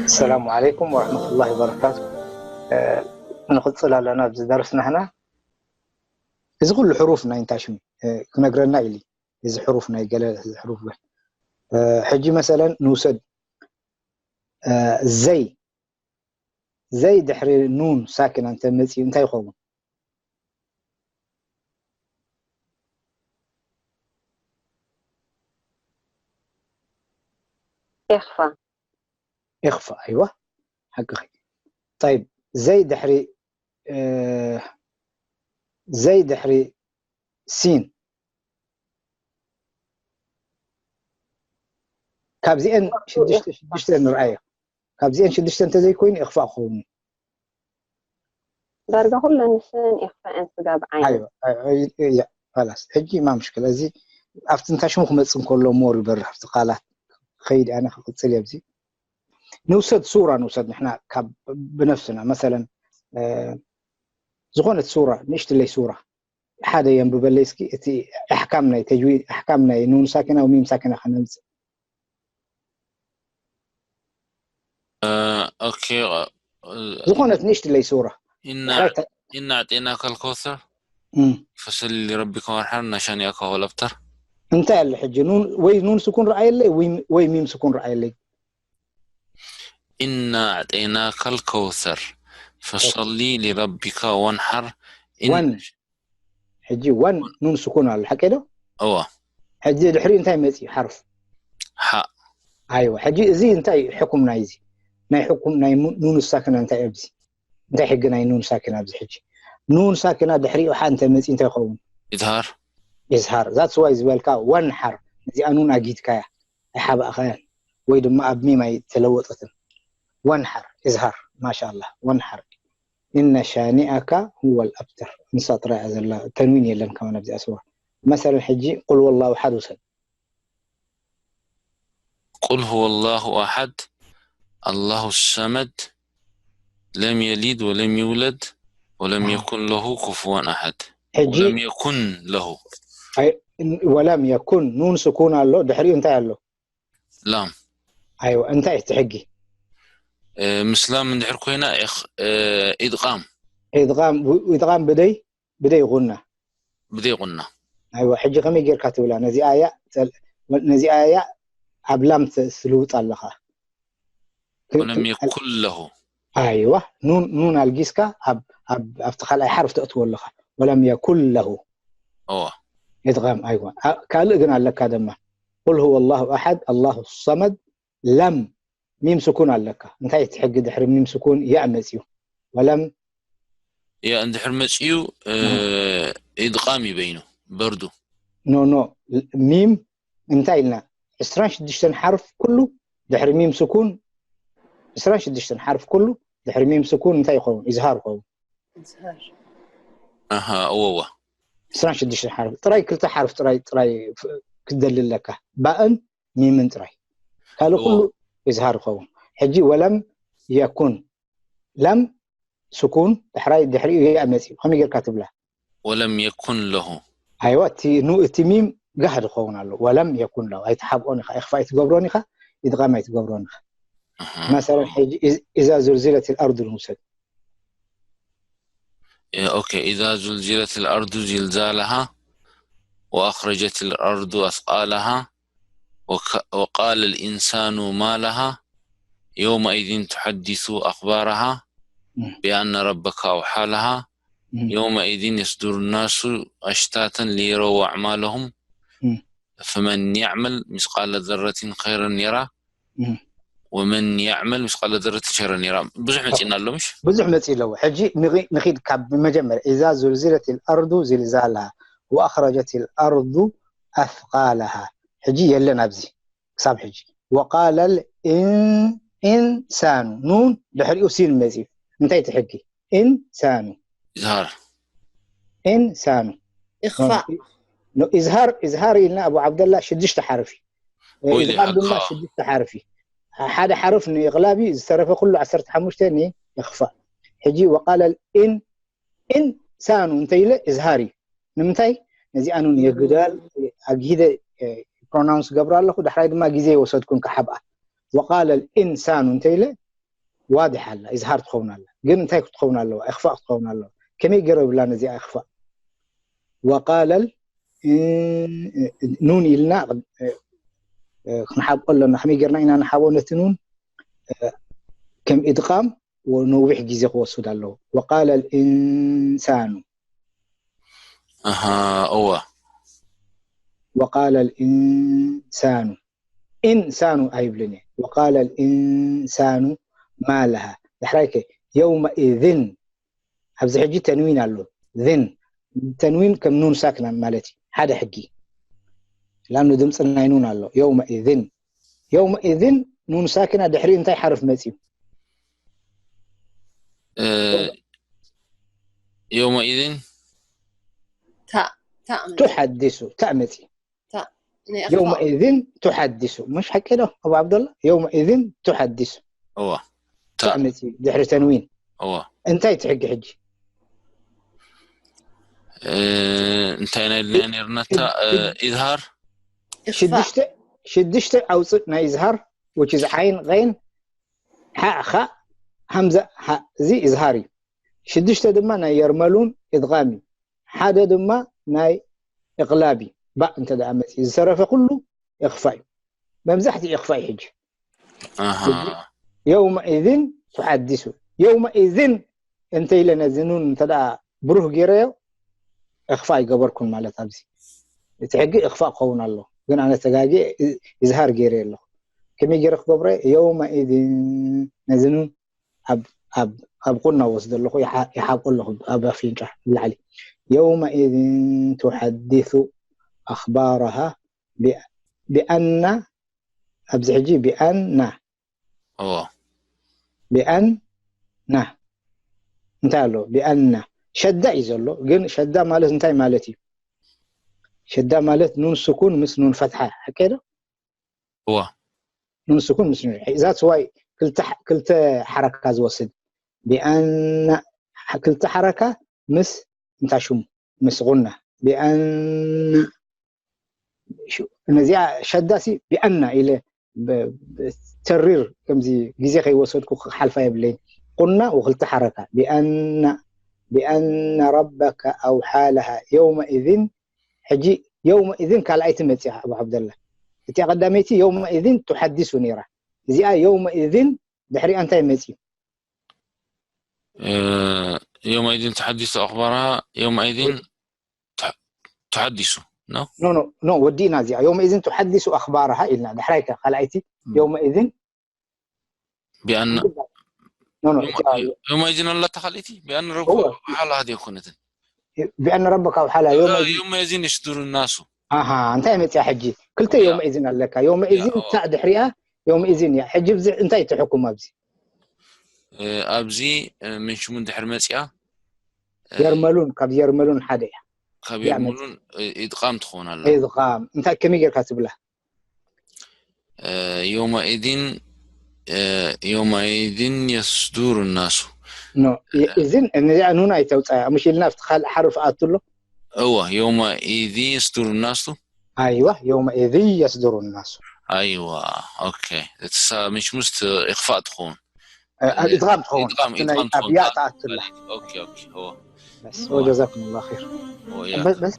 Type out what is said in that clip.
السلام عليكم ورحمة الله وبركاته. نقص لنا بزدرس نحن. إذا كل حروف ناين تاشمي كنقرنا إلي إذا حروف ناي قال إذا حروف به. حجي مثلا نوسد زي زي دحري نون ساكن أنت مزي أنت يخون إخفاء. إخفاء أيوة. حقك. طيب زي دحري زي ድሕሪ ሲን ካብዚአን ሽዱሽተ ሽዱሽተ ንርኣዮ። ካብዚአን ሽዱሽተ እንተዘይኮይኑ ኢኽፋእ ክኸውን እዩ። ዳርጋ ኩለን ንሰን ኢኽፋእን ስጋብ ዓይኒ። ላስ ሕጂ ማ ምሽክላ እዚ ኣብቲ እንታይ ሽሙ ክመፅእ እንከሎ ሞር ይበርህ ኣብቲ ቃላት ኸይድ ኣነ ክቕፅል እየ ኣብዚ ንውሰድ ሱራ ንውሰድ ንሕና ካብ ብነፍስና መሰለን ዝኾነት ሱራ ንእሽትለይ ሱራ ሓደ የንብበለይ እስኪ እቲ ኣሕካም ናይ ተጅዊድ ኣሕካም ናይ ኑን ሳኪና ወሚም ሳኪና ከነምፅእ ኦኬ ዝኾነት ንእሽትለይ ሱራ إنا أعطيناك الكوثر فصل لربك وانحر إن شانئك هو الأبتر እንታይ ኣለ ሕጂ ኑን ወይ ኑን ስኩን ረኣየለይ ወይ ሚም ስኩን ረኣየለይ إنا أعطيناك الكوثر فصل لربك وانحر ወን ሕጂ ወን ኑን ስኩን ኣሎ ሓቀ ዶ እዋ ሕጂ ድሕሪ እንታይ መፂ ሓርፍ ሓእ ኣይዋ ሕጂ እዚ እንታይ ሕኩም ናይ እዚ ናይ ሕኩም ናይ ኑን ሳክና እንታይ ኣብዚ እንታይ ሕጊ ናይ ኑን ሳክና ኣብዚ ሕጂ ኑን ሳክና ድሕሪኡ ሓ እንተ መፂ እንታይ ይኸውን إظهار إظهار that's why ዝበልካ ወንሓር እዚኣ ኑን ኣጊድካያ ኣይሓባእኻያን ወይ ድማ ኣብ ሚም ኣይተለወጠትን ወንሓር إظهار ማሻ ኣላ ወንሓር إن شانئك هو الأبتر ንሳ ጥራይ እያ ዘላ ተንዊን የለን ከማን ኣብዚ ኣስዋ መሰለን ሕጂ قل هو الله أحد ውሰድ قل هو الله أحد الله الصمد لم يلد ولم يولد ولم يكن له كفوا أحد ሕጂ ولم يكن له ወለም የኩን ኑን ስኩን ኣሎ ድሕሪኡ እንታይ ኣሎ لام ኣይዋ እንታይ እቲ ሕጊ ምስ ላም እንድሕር ኮይና ኢኽ ኢድቓም ኢድቓም ኢድቓም ብደይ ብደይ ጉና ብደይ ቁና ኣይዋ ሕጂ ከመይ ጌርካ ትብላ ነዚ ኣያ ነዚ ኣያ ኣብ ላም ትልውጥ ኣለኻ ولم يكن له ኣይዋ ኑን ኑን ኣልጊስካ ኣብ ኣብቲ ካልኣይ ሓርፍ ተእትዎ ኣለኻ ወለም የኩን ለሁ እዋ ኢድቓም ኣይዋ ካልእ ግን ኣለካ ድማ قل هو الله أحد الله الصمد لم ሚም ስኩን ኣለካ እንታይ እቲ ሕጊ ድሕሪ ሚም ስኩን ያእ መፅዩ ወለም ያ እንድሕር መፅዩ ኢድቓም እዩ በይኑ በርዱ ኖ ኖ ሚም እንታይ ኢልና ዕስራን ሽዱሽተን ሓርፍ ኩሉ ድሕሪ ሚም ስኩን ዕስራን ሽዱሽተን ሓርፍ ኩሉ ድሕሪ ሚም ስኩን እንታይ ይኸውን ኢዝሃር ይኸውን ኣሃ እወ እወ ዕስራን ሽዱሽተን ሓርፍ ጥራይ ክልተ ሓርፍ ጥራይ ጥራይ ክደሊ ኣለካ ባእን ሚምን ጥራይ ካልእ ኩሉ ኢዝሃር ይኸውን ሕጂ ወለም የኩን ለም ስኩን ዳሕራይ ድሕሪኡ ያእ መፅዩ ከመይ ጌርካ ትብላ ولم يكن له ኣይዋ እቲ ኑ እቲ ሚም ጋህ ዝኸውን ኣሎ ወለም የኩን ለው ኣይትሓብኦን ኢኻ ኢኽፋ ኣይትገብሮን ኢኻ ኢድቓም ኣይትገብሮን ኢኻ መሰለን ሕጂ إذا زلزلت الأرض ንውሰድ أوكي إذا زلزلت الأرض زلزالها وأخرجت الأرض أثقالها وقال الإنسان ما لها يومئذ تحدث أخبارها بأن ربك أوحى لها يومئذ يصدر الناس أشتاتا ليروا أعمالهم فمن يعمل مثقال ذرة خيرا يره ومن يعمل مثقال ذرة شرا يره ብዙሕ መፂና ኣሎ ምሽ ብዙሕ መፂ ኣለዎ ሕጂ ንኺድ ካብ መጀመርያ إذا زلزلت الأرض زلزالها وأخرجت الأرض أثقالها ሕጂ የለን ኣብዚ ክሳብ ሕጂ وقال الإنسان ኑን ድሕሪኡ ሲን መፂኡ እንታይ እቲ ሕጊ إنسان إظهار إنسان إخفاء إظهار إظهار ኢልና ኣቡ ዓብደላ ሽዱሽተ ሓርፊ ኢድቓም ድማ ሽዱሽተ ሓርፊ ሓደ ሓርፍ ንኢቕላብ እዩ ዝተረፈ ኩሉ ዓሰርተ ሓሙሽተ ንኢኽፋእ ሕጂ وقال الإن إنسان እንተ ኢለ إظهار እዩ ንምንታይ ነዚኣ ኑን የግዳል ኣግሂደ ፕሮናውንስ ገብራ ኣለኹ። ዳሕራይ ድማ ግዜ ይወሰድኩን ክሓብኣ። ወቃለ ልኢንሳኑ እንተኢለ ዋድሕ ኣላ፣ ኢዝሃር ትኸውን ኣላ። ግን እንታይ ክትኸውን ኣለዋ? እኽፋእ ክትኸውን ኣለዋ። ከመይ ገይረ ብላ ነዚኣ እኽፋእ? ወቃለ ል-፣ ኑን ኢልና ክንሓብቆ ኣለና። ከመይ ጌርና ኢና ንሓቦ ነቲ ኑን? ከም ኢድቃም ነዊሕ ግዜ ክወስድ ኣለዎ። ወቃለ ልኢንሳኑ። ኣሃ፣ እወ። ወቃለ ልኢንሳኑ። ኢንሳኑ ኣይብልን እየ። ወቃለ ልኢንሳኑ ማለሃ። ዳሕራይ ከ የውመኢዝን። ኣብዚ ሕጂ ተንዊን ኣሎ። ዝን፣ ተንዊን ከም ኑን ሳክና ማለት እዩ። ሓደ ሕጊ። ላኑ ድምፂ ናይ ኑን ኣሎ። የውመኢዝን። የውመኢዝን ኑን ሳክና ድሕሪ እንታይ ሓርፍ መፅዩ? እ፣ የውመኢዝን ታእ ታእ መ- ትሓዲሱ፣ ታእ መፅዩ። ታእ ናይ ኣኽፋ- የውመኢዝን ትሓዲሱ። ምሽ ሓቂ ዶ? ኣቡ ዓብደላ? የውመኢዝን ትሓዲሱ። እወ። ታእ መፅዩ። ድሕሪ ተንዊን። እወ። እንታይ ትሕጊ ሕጂ? እ፣ እንታይ ናይ ድንያ ነርና? እታ፣ እ፣ ኢዝሃር? እኽፋእ። ሽዱሽተ፣ ሽዱሽተ ኣውፅእ ናይ ኢዝሃር፣ which is ዓይን፣ ቐይን፣ ሓ፣ ኻ፣ ሃምዛ፣ ሃ። እዚ ኢዝሃር እዩ። ሽዱሽተ ድማ ናይ የርመሉን ኢድጋም እዩ። ሓደ ድማ ናይ እቕላብ እዩ። ባእ እንተ ደኣ መፅዩ፣ ዝተረፈ ኩሉ እኽፋ እዩ። መብዛሕትኡ እኽፋ እዩ ሕጂ። ኣሃ። የውመኢዝን ትሓዲሱ። የውመኢዝን እንተ ኢለ ነዚ ኑን እንተ ደኣ ብሩህ ገይረዮ፣ እኽፋ ኣይገበርኩን ማለት ኣብዚ። እቲ ሕጊ እኽፋ ክኸውን ኣሎ። ግን ኣነ ተጋጊ ኢዝሃር ገይረ ኣለኹ። ከመይ ገይረ ክገብረ? የውመኢዝን ነዚ ኑን ኣብ፣ ኣብ፣ ኣብ ቁና ወስዶ ኣለኹ፣ ይሓ-፣ ይሓብቆ ኣለኹ ኣብ ኣፍንጫ ንላዕሊ። የውመኢዝን ትሓዲሱ ኣኽባረሃ ቢ-፣ ቢኣና፣ ኣብዚ ሕጂ ቢኣና፣ እወ። ቢኣና እንታይ ኣሎ? ቢኣና ሸዳ እዩ ዘሎ። ግን ሸዳ ማለት እንታይ ማለት እዩ? ሸዳ ማለት ኑን ስኩን ምስ ኑን ፈትሓ፣ ሓቂ ዶ? እወ። ኑን ስኩን ምስ ኑን። That's why ክልተ፣ ክልተ ሓረካ ዝወስድ። ቢኣና ክልተ ሓረካ ምስ እንታይ ሽሙ? ምስ ቁና። ቢኣና ሹ-፣ ነዚኣ ሸዳሲ ቢኣና ኢለ ብ-፣ ብ-፣ ተሪር ከምዚ ግዜ ከይወሰድኩ ክሓልፋ የብለይን። ቁና ወክልተ ሓረካ። ቢኣና፣ ቢኣና ረበከ ኣውሓ ለሃ የውመኢዝን። ሕጂ የውመኢዝን ካልኣይቲ መፅያ፣ ኣቡ ዓብደላ። እቲኣ ቀዳመይቲ የውመኢዝን ትሓዲሱ ነይራ። እዚኣ የውመኢዝን ድሕሪኣ እንታይ መፅዩ? እ፣ የውመኢዝን ትሓዲሱ ኣኽባራ፣ የውመኢዝን ትሕ-፣ ትሓዲሱ፣ ኖ? ኖ፣ ኖ፣ ኖ፣ ወዲእና እዚኣ። የውመኢዝን ትሓዲሱ ኣኽባራሃ ኢልና። ዳሕራይ ከ ካልኣይቲ ም። የውመኢዝን ቢኣና፣ ኖ፣ ኖ፣ የውመ-፣ እቲኣ የውመኢዝን ኣለታ ካልኣይቲ? ቢኣና ረቡ እወ። ሓላ ሃዲ ኣይኮነትን። ቢኣን ረበካ ኣውሓላ የውመኢዝን። የውመኢዝን የስዱሩ ናሱ። ኣሃ፣ እንታይ መፅያ ሕጂ? ክልተ ያ። የውመኢዝን ኣለካ። የውመኢዝን ያ፣ ኦ። ታእ ድሕሪኣ የውመኢዝን እያ። ሕጂ ብዚ እንታይ ትሕኩም ኣብዚ? እ፣ ኣብዚ፣ እ፣ ምን ሽሙ እንድሕር መፅያ፣ እ፣ የርመሉን፣ ካብ የርመሉን ሓደ እያ። ካብ ያ፣ የርመሉን፣ እ፣ ኢድቃም ትኸውን ኣላ። ኢድቃም። እንታይ ከመይ ጌርካ ትብላ? እ፣ የውመኢዝን፣ እ፣ የውመኢዝን የስዱሩ ናሱ። ኖ፣ የ-፣ እዝን፣ እዚኣ ኑን ኣይተውፃያ። ምሽ ኢልና ኣብቲ ካልእ ሓርፍ ኣቱ ኣሎ? እወ፣ የውመኢዚ የስዱሩ ናሱ። ኣይዋ፣ የውመኢዚ የስዱሩ ናሱ። ኣይዋ፣ ኦኬ። እትሳ ምሽ ምስት ኢኽፋእ ትኸውን። እ፣ ኣብ ኢድጋም ትኸውን። ኢድጋም፣ ኣብቲ ናይ ኢድጋም ኣብ ትኸውን። ያ ተኣቱ ኣላ። ኦኬ፣ ኦኬ፣ እወ። በስ፣ ወጀዛኩም ላሁ ኸይር። እወ፣ ያ። በ-፣ በስ።